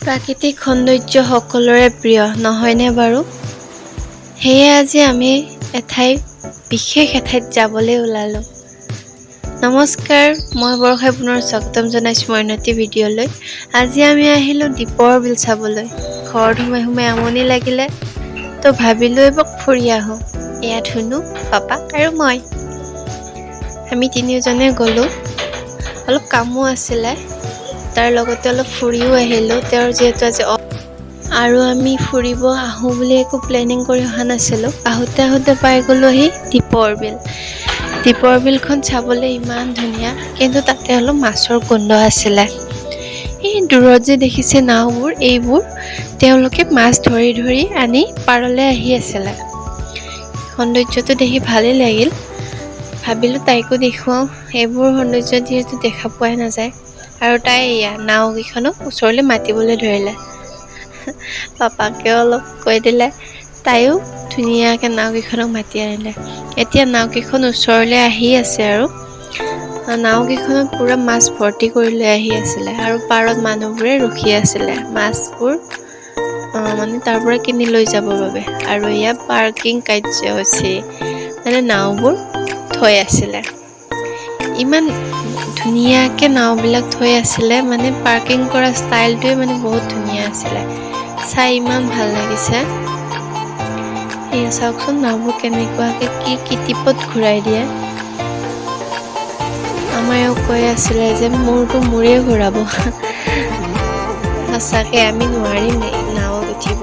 প্ৰাকৃতিক সৌন্দৰ্য সকলোৰে প্ৰিয়, নহয়নে বাৰু? সেয়ে আজি আমি এঠাই বিশেষ এঠাইত যাবলৈ ওলালোঁ। নমস্কাৰ, মই বৰ্ষাই পুনৰ স্বাগতম জনাইছোঁ মোৰ অন্য এটি ভিডিঅ'লৈ। আজি আমি আহিলোঁ দীপৰ বিল চাবলৈ। ঘৰত সোমাই সোমাই আমনি লাগিলে, তো ভাবিলোঁ এপাক ফুৰি আহোঁ। এয়া ধুনু, পাপা আৰু মই, আমি তিনিওজনে গ'লোঁ। অলপ কামো আছিলে, তাৰ লগতে অলপ ফুৰিও আহিলোঁ। তেওঁৰ যিহেতু আজি আৰু আমি ফুৰিব আহোঁ বুলি একো প্লেনিং কৰি অহা নাছিলোঁ। আহোঁতে আহোঁতে পাই গ'লোঁ আহি দীপৰ বিল। দীপৰ বিলখন চাবলৈ ইমান ধুনীয়া, কিন্তু তাতে অলপ মাছৰ গোন্ধ আছিলে। এই দূৰত যে দেখিছে নাওবোৰ, এইবোৰ তেওঁলোকে মাছ ধৰি ধৰি আনি পাৰলৈ আহি আছিলে। সৌন্দৰ্যটো দেখি ভালেই লাগিল। ভাবিলোঁ তাইকো দেখুৱাওঁ, এইবোৰ সৌন্দৰ্য যিহেতু দেখা পোৱাই নাযায়। আৰু তাই এয়া নাওকেইখনক ওচৰলৈ মাতিবলৈ ধৰিলে। পাপাকেও অলপ কৈ দিলে, তাইও ধুনীয়াকৈ নাওকেইখনক মাতি আনিলে। এতিয়া নাওকেইখন ওচৰলৈ আহি আছে আৰু নাওকেইখনত পূৰা মাছ ভৰ্তি কৰি লৈ আহি আছিলে আৰু পাৰত মানুহবোৰে ৰখি আছিলে মাছবোৰ মানে তাৰ পৰা কিনি লৈ যাবৰ বাবে। আৰু এয়া পাৰ্কিং কাৰ্যসূচী, মানে নাওবোৰ থৈ আছিলে। ইমান ধুনীয়াকৈ নাওবিলাক থৈ আছিলে, মানে পাৰ্কিং কৰা ষ্টাইলটোৱে মানে বহুত ধুনীয়া আছিলে। চাই ইমান ভাল লাগিছে। এয়া চাওকচোন, নাওবোৰ কেনেকুৱাকৈ কি কিটিপত ঘূৰাই দিয়ে। আমাৰ এওঁ কৈ আছিলে যে মোৰতো মূৰে ঘূৰাব। সঁচাকৈ আমি নোৱাৰিমেই নাৱত উঠিব।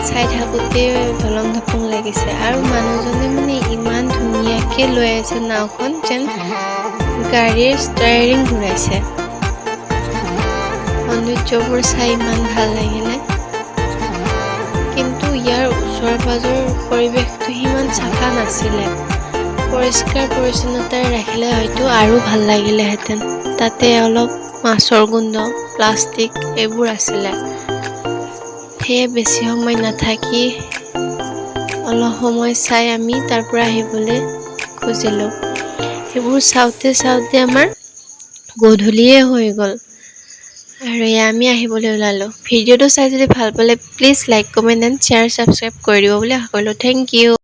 চাই থাকোঁতে ঢলং ঢপং লাগিছে। আৰু মানুহজনে মানে ইমান ধুনীয়াকৈ লৈ আছে নাওখন, যেন গাড়ীৰ ষ্টায়াৰিং ঘূৰাইছে। সৌন্দৰ্যবোৰ চাই ইমান ভাল লাগিলে, কিন্তু ইয়াৰ ওচৰ পাজৰ পৰিৱেশটো সিমান চাফা নাছিলে। পৰিষ্কাৰ পৰিচ্ছন্নতাৰে ৰাখিলে হয়তো আৰু ভাল লাগিলেহেঁতেন। তাতে অলপ মাছৰ গোন্ধ, প্লাষ্টিক এইবোৰ আছিলে। সেয়ে বেছি সময় নাথাকি অলপ সময় চাই আমি তাৰ পৰা আহিবলৈ খুজিলোঁ। সেইবোৰ চাওঁতে চাওঁতে আমাৰ গধূলিয়ে হৈ গ'ল আৰু এয়া আমি আহিবলৈ ওলালোঁ। ভিডিঅ'টো চাই যদি ভাল পালে, please like, comment and share, subscribe কৰি দিব বুলি আশা কৰিলোঁ। Thank you.